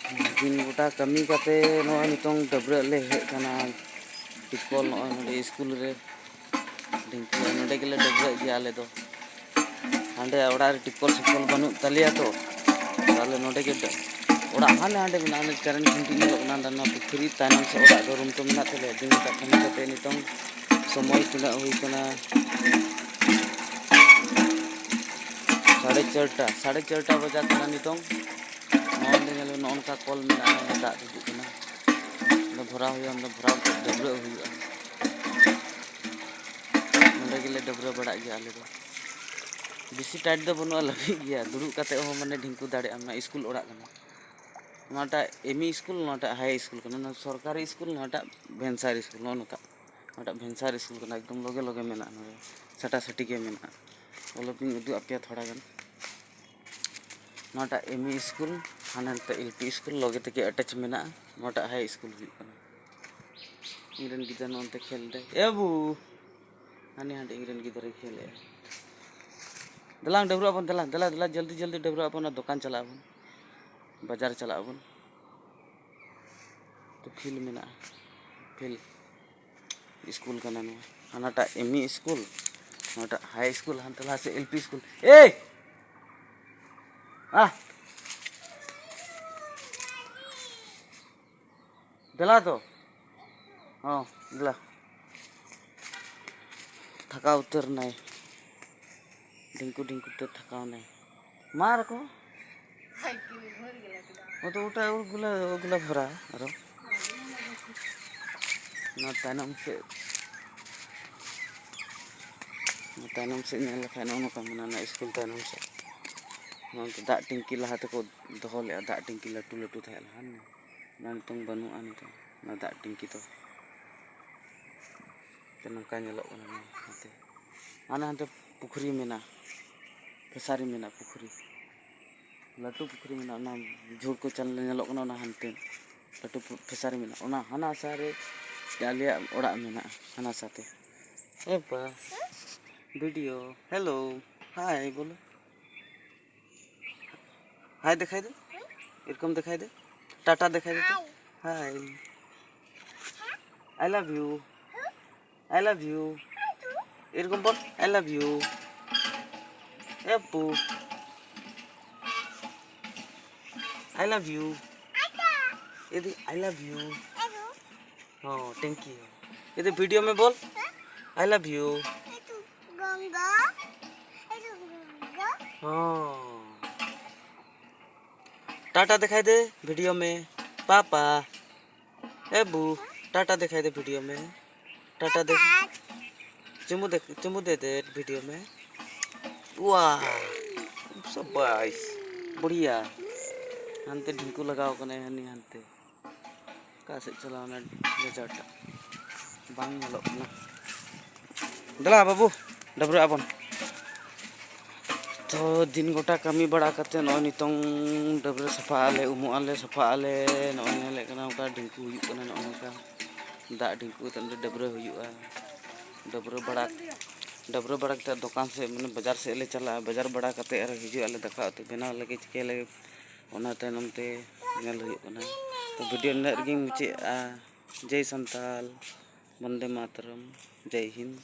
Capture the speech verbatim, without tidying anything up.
ᱫᱤᱱ ᱜᱚᱴᱟ ᱠᱟᱹᱢᱤ ᱠᱟᱛᱮ ᱱᱚᱜᱼᱚᱭ ᱱᱤᱛᱚᱝ ᱰᱟᱹᱵᱽᱨᱟᱹᱜ ᱞᱮ ᱦᱮᱡ ᱟᱠᱟᱱᱟ᱾ ᱴᱤᱯᱠᱚᱞ ᱱᱚᱜᱼᱚᱭ ᱱᱚᱰᱮ ᱥᱠᱩᱞ ᱨᱮ ᱰᱷᱤᱝᱠᱤ, ᱱᱚᱰᱮ ᱜᱮᱞᱮ ᱰᱟᱹᱵᱽᱨᱟᱹᱜ ᱜᱮᱭᱟ ᱟᱞᱮ ᱫᱚ᱾ ᱦᱟᱸᱰᱮ ᱚᱲᱟᱜ ᱨᱮ ᱴᱤᱯᱠᱚᱞ ᱥᱤᱯᱠᱚᱞ ᱵᱟᱹᱱᱩᱜ ᱛᱟᱞᱮᱭᱟ ᱛᱚ, ᱛᱟᱦᱞᱮ ᱱᱚᱰᱮ ᱜᱮ ᱰᱟᱹ-, ᱚᱲᱟᱜ ᱦᱟᱱᱮ ᱦᱟᱸᱰᱮ ᱢᱮᱱᱟᱜᱼᱟ, ᱚᱱᱮ ᱠᱟᱨᱮᱱᱴ ᱠᱷᱩᱱᱴᱤ ᱧᱮᱞᱚᱜ ᱠᱟᱱᱟ, ᱦᱟᱸᱰᱮ ᱱᱚᱣᱟ ᱯᱩᱠᱷᱨᱤ ᱛᱟᱭᱱᱚᱢ ᱥᱮᱫ ᱚᱲᱟᱜ ᱫᱚ ᱨᱩᱢ ᱛᱚ ᱢᱮᱱᱟᱜ ᱛᱟᱞᱮᱭᱟ᱾ ᱫᱤᱱ ᱜᱚᱴᱟ ᱠᱟᱹᱢᱤ ᱠᱟᱛᱮ ᱱᱤᱛᱚᱝ ᱥᱚᱢᱚᱭ ᱛᱤᱱᱟᱹᱜ ᱦᱩᱭ ᱠᱟᱱᱟ? ᱥᱟᱲᱮ ᱪᱟᱨᱴᱟ, ᱥᱟᱲᱮ ᱪᱟᱨᱴᱟ ᱵᱟᱡᱟᱜ ᱠᱟᱱᱟ ᱱᱤᱛᱚᱝ᱾ ᱱᱚᱜᱼᱚᱭ ᱱᱚᱰᱮ ᱧᱮᱞ ᱢᱮ, ᱱᱚᱜᱼᱚ ᱱᱚᱝᱠᱟ ᱠᱚᱞ ᱢᱮᱱᱟᱜᱼᱟ, ᱱᱚᱰᱮ ᱫᱟᱜ ᱛᱩᱫᱩᱜ ᱠᱟᱱᱟ᱾ ᱚᱸᱰᱮ ᱵᱷᱚᱨᱟᱣ ᱦᱩᱭᱩᱜᱼᱟ, ᱚᱸᱰᱮ ᱵᱷᱚᱨᱟᱣ ᱠᱟᱛᱮ ᱰᱟᱹᱵᱽᱨᱟᱹᱜ ᱦᱩᱭᱩᱜᱼᱟ᱾ ᱱᱚᱰᱮ ᱜᱮᱞᱮ ᱰᱟᱹᱵᱽᱨᱟᱹ ᱵᱟᱲᱟᱜ ᱜᱮᱭᱟ ᱟᱞᱮ ᱫᱚ᱾ ᱵᱮᱥᱤ ᱴᱟᱭᱤᱴ ᱫᱚ ᱵᱟᱹᱱᱩᱜᱼᱟ, ᱞᱟᱹᱵᱤᱫ ᱜᱮᱭᱟ, ᱫᱩᱲᱩᱵ ᱠᱟᱛᱮ ᱦᱚᱸ ᱢᱟᱱᱮ ᱰᱷᱤᱝᱠᱩ ᱫᱟᱲᱮᱭᱟᱜᱼᱟ᱾ ᱚᱱᱟ ᱥᱠᱩᱞ ᱚᱲᱟᱜ ᱠᱟᱱᱟ, ᱱᱚᱣᱟᱴᱟᱜ ᱮᱢ ᱤ ᱥᱠᱩᱞ, ᱱᱚᱣᱟᱴᱟᱜ ᱦᱟᱭ ᱥᱠᱩᱞ ᱠᱟᱱᱟ, ᱱᱚᱣᱟ ᱥᱚᱨᱠᱟᱨᱤ ᱥᱠᱩᱞ, ᱱᱚᱣᱟᱴᱟᱜ ᱵᱷᱮᱱᱥᱟᱨ ᱥᱠᱩᱞ, ᱱᱚᱜᱼᱚ ᱱᱚᱝᱠᱟ᱾ ᱱᱚᱣᱟᱴᱟᱜ ᱵᱷᱮᱱᱥᱟᱨ ᱥᱠᱩᱞ ᱠᱟᱱᱟ, ᱮᱠᱫᱚᱢ ᱞᱚᱜᱮ ᱞᱚᱜᱮ ᱢᱮᱱᱟᱜᱼᱟ, ᱱᱚᱰᱮ ᱥᱟᱴᱟ ᱥᱟᱴᱤ ᱜᱮ ᱢᱮᱱᱟᱜᱼᱟ᱾ ᱵᱚᱞᱮ ᱵᱚᱱ ᱩᱫᱩᱜ ᱟᱯᱮᱭᱟ ᱛᱷᱚᱲᱟ ᱜᱟᱱ᱾ ᱱᱚᱣᱟᱴᱟᱜ ᱮᱢ ᱤ ᱥᱠᱩᱞ, ᱦᱟᱱᱮ ᱱᱟᱛᱮ ᱮᱞ ᱯᱤ ᱥᱠᱩᱞ ᱞᱚᱜᱮ ᱛᱮᱜᱮ ᱮᱴᱮᱪ ᱢᱮᱱᱟᱜᱼᱟ᱾ ᱱᱚᱣᱟᱴᱟᱜ ᱦᱟᱭ ᱥᱠᱩᱞ ᱦᱩᱭᱩᱜ ᱠᱟᱱᱟ᱾ ᱤᱧ ᱨᱮᱱ ᱜᱤᱫᱽᱨᱟᱹ ᱱᱚᱱᱛᱮ ᱠᱷᱮᱞ ᱫᱟᱭ᱾ ᱮ ᱵᱟᱹᱵᱩ, ᱦᱟᱱᱮ ᱦᱟᱸᱰᱮ ᱤᱧ ᱨᱮᱱ ᱜᱤᱫᱽᱨᱟᱹᱭ ᱠᱷᱮᱞᱮᱜᱼᱟ᱾ ᱫᱮᱞᱟᱝ ᱰᱟᱹᱵᱽᱨᱟᱹᱜ ᱟᱵᱚᱱ, ᱫᱮᱞᱟ, ᱫᱮᱞᱟ, ᱫᱮᱞᱟ, ᱡᱚᱞᱫᱤ, ᱡᱚᱞᱫᱤ ᱰᱟᱹᱵᱽᱨᱟᱹᱜ ᱟᱵᱚᱱ, ᱚᱱᱟ ᱫᱚᱠᱟᱱ ᱪᱟᱞᱟᱜ ᱟᱵᱚᱱ, ᱵᱟᱡᱟᱨ ᱪᱟᱞᱟᱜ ᱟᱵᱚᱱ᱾ ᱛᱚ ᱯᱷᱤᱞᱰ ᱢᱮᱱᱟᱜᱼᱟ, ᱯᱷᱤᱞᱰ ᱥᱠᱩᱞ ᱠᱟᱱᱟ ᱱᱚᱣᱟ᱾ ᱦᱟᱱᱟᱴᱟᱜ ᱮᱢ ᱤ ᱥᱠᱩᱞ, ᱱᱚᱣᱟᱴᱟᱜ ᱦᱟᱭ ᱥᱠᱩᱞ, ᱦᱟᱱᱛᱮ ᱞᱟᱦᱟ ᱥᱮᱫ ᱮᱞ ᱯᱤ ᱥᱠᱩᱞ᱾ ᱮᱭ! ᱟᱦ! ᱫᱮᱞᱟ ᱫᱚ᱾ ᱦᱚᱸ, ᱫᱮᱞᱟ᱾ ᱛᱷᱟᱠᱟᱣ ᱩᱛᱟᱹᱨ ᱱᱟᱭ᱾ ᱰᱷᱤᱝᱠᱩ ᱰᱷᱤᱝᱠᱩ ᱛᱮ ᱛᱷᱟᱠᱟᱣ ᱱᱟᱭ᱾ ᱢᱟ ᱨᱚᱠᱚ᱾ ᱚ ᱛᱚ ᱚᱴᱟ ᱳᱜᱩᱞᱟ, ᱳᱜᱩᱞᱟ ᱵᱷᱚᱨᱟ ᱟᱨᱚ᱾ ᱱᱚᱣᱟ ᱛᱟᱭᱱᱚᱢ ᱥᱮᱫ, ᱱᱚᱣᱟ ᱛᱟᱭᱱᱚᱢ ᱥᱮᱫ ᱧᱮᱞ ᱞᱮᱠᱷᱟᱱ ᱱᱚᱜᱼᱚ ᱱᱚᱝᱠᱟ ᱢᱮᱱᱟᱜᱼᱟ, ᱚᱱᱟ ᱥᱠᱩᱞ ᱛᱟᱭᱱᱚᱢ ᱥᱮᱫ᱾ ᱱᱚᱣᱟ ᱫᱚ ᱫᱟᱜ ᱴᱮᱝᱠᱤ ᱞᱟᱦᱟ ᱛᱮᱠᱚ ᱫᱚᱦᱚ ᱞᱮᱫᱼᱟ, ᱫᱟᱜ ᱴᱮᱝᱠᱤ ᱞᱟᱹᱴᱩ ᱞᱟᱹᱴᱩ ᱛᱟᱦᱮᱸ ᱞᱮᱱᱟ᱾ ᱚᱱᱟ ᱱᱤᱛᱚᱝ ᱵᱟᱹᱱᱩᱜᱼᱟ, ᱱᱤᱛᱚᱝ ᱚᱱᱟ ᱫᱟᱜ ᱴᱮᱝᱠᱤ ᱫᱚ᱾ ᱛᱚ ᱱᱚᱝᱠᱟ ᱧᱮᱞᱚᱜ ᱠᱟᱱᱟ ᱱᱚᱣᱟ ᱦᱟᱱᱛᱮ᱾ ᱦᱟᱱᱮ ᱦᱟᱱᱛᱮ ᱯᱩᱠᱷᱨᱤ ᱢᱮᱱᱟᱜᱼᱟ, ᱯᱷᱤᱥᱟᱨᱤ ᱢᱮᱱᱟᱜᱼᱟ, ᱯᱩᱠᱷᱨᱤ, ᱞᱟᱹᱴᱩ ᱯᱩᱠᱷᱨᱤ ᱢᱮᱱᱟᱜᱼᱟ᱾ ᱚᱱᱟ ᱡᱷᱩᱲ ᱠᱚ ᱪᱟᱞ ᱧᱮᱞᱚᱜ ᱠᱟᱱᱟ, ᱚᱱᱟ ᱦᱟᱱᱛᱮ ᱞᱟᱹᱴᱩ ᱯᱩ-, ᱯᱷᱤᱥᱟᱨᱤ ᱢᱮᱱᱟᱜᱼᱟ, ᱚᱱᱟ ᱦᱟᱱᱟ ᱥᱟ ᱨᱮ ᱟᱞᱮᱭᱟᱜ ᱚᱲᱟᱜ ᱢᱮᱱᱟᱜᱼᱟ, ᱦᱟᱱᱟ ᱥᱟᱛᱮ᱾ ᱮ ᱵᱟ, ᱵᱷᱤᱰᱤᱭᱳ, ᱦᱮᱞᱳ, ᱦᱟᱭ ᱵᱚᱞᱚ, ᱦᱟᱭ ᱫᱮᱠᱷᱟᱭ ᱫᱮ, ᱮᱨᱚᱠᱚᱢ ᱫᱮᱠᱷᱟᱭ ᱫᱮ᱾ টাটা দেখাই দে তো। Hi. I love you. I love you. এরকম বল, আই লাভ ইউ। এ আপু। I love you. এদি আই লাভ ইউ। ও, থ্যাংক ইউ। এদি ভিডিও মে বল। I love you. ও। टाटा दिखाई दे वीडियो में। पापा। ए बू। टाटा दिखाई दे वीडियो में। टाटा दे। चुमू दे, चुमू दे दे वीडियो में। वाह। शाबाश। बढ़िया। ᱦᱟᱱᱛᱮ ᱰᱷᱤᱝᱠᱩ ᱞᱟᱜᱟᱣ ᱠᱟᱱᱟᱭ ᱦᱟᱹᱱᱤ ᱦᱟᱱᱛᱮ᱾ ᱚᱠᱟ ᱥᱮᱫ ᱪᱟᱞᱟᱣ ᱮᱱᱟ ᱜᱟᱡᱟᱲ ᱴᱟᱜ? ᱵᱟᱝ ᱧᱮᱞᱚᱜ ᱠᱟᱱᱟ᱾ ᱫᱮᱞᱟ ᱵᱟᱹᱵᱩ, ᱰᱟᱹᱵᱽᱨᱟᱹᱜ ᱟᱵᱚᱱ᱾ ᱛᱚ ᱫᱤᱱ ᱜᱚᱴᱟ ᱠᱟᱹᱢᱤ ᱵᱟᱲᱟ ᱠᱟᱛᱮ ᱱᱚᱜᱼᱚᱭ ᱱᱤᱛᱚᱝ ᱰᱟᱹᱵᱽᱨᱟᱹ ᱥᱟᱯᱷᱟᱜ ᱟᱞᱮ, ᱩᱢᱩᱜ ᱟᱞᱮ, ᱥᱟᱯᱷᱟᱜ ᱟᱞᱮ᱾ ᱱᱚᱜᱼᱚᱭ ᱧᱮᱞᱮᱫ ᱠᱟᱱᱟ ᱚᱱᱠᱟ ᱰᱷᱤᱝᱠᱩ ᱦᱩᱭᱩᱜ ᱠᱟᱱᱟ, ᱱᱚᱜᱼᱚ ᱱᱚᱝᱠᱟ ᱫᱟᱜ ᱰᱷᱤᱝᱠᱩ ᱠᱟᱛᱮ ᱱᱚᱸᱰᱮ ᱰᱟᱹᱵᱽᱨᱟᱹ ᱦᱩᱭᱩᱜᱼᱟ᱾ ᱰᱟᱹᱵᱽᱨᱟᱹ ᱵᱟᱲᱟ, ᱰᱟᱹᱵᱽᱨᱟᱹ ᱵᱟᱲᱟ ᱠᱟᱛᱮ ᱫᱚᱠᱟᱱ ᱥᱮᱫ, ᱢᱟᱱᱮ ᱵᱟᱡᱟᱨ ᱥᱮᱫ ᱞᱮ ᱪᱟᱞᱟᱜᱼᱟ᱾ ᱵᱟᱡᱟᱨ ᱵᱟᱲᱟ ᱠᱟᱛᱮ ᱟᱨ ᱦᱤᱡᱩᱜ ᱟᱞᱮ ᱫᱟᱠᱟ ᱩᱛᱩ ᱵᱮᱱᱟᱣ ᱞᱟᱹᱜᱤᱫ, ᱪᱤᱠᱟᱹᱭ ᱞᱟᱹᱜᱤᱫ, ᱚᱱᱟ ᱛᱟᱭᱱᱚᱢ ᱛᱮ ᱧᱮᱞ ᱦᱩᱭᱩᱜ ᱠᱟᱱᱟ᱾ ᱛᱚ ᱵᱷᱤᱰᱤᱭᱳ ᱱᱤᱱᱟᱹᱜ ᱨᱮᱜᱮᱧ ᱢᱩᱪᱟᱹᱫᱼᱟ᱾ ᱡᱟᱭ ᱥᱟᱱᱛᱟᱞ, ᱵᱚᱱᱫᱮ ᱢᱟᱛᱨᱚᱢ, ᱡᱟᱭ ᱦᱤᱱᱫ᱾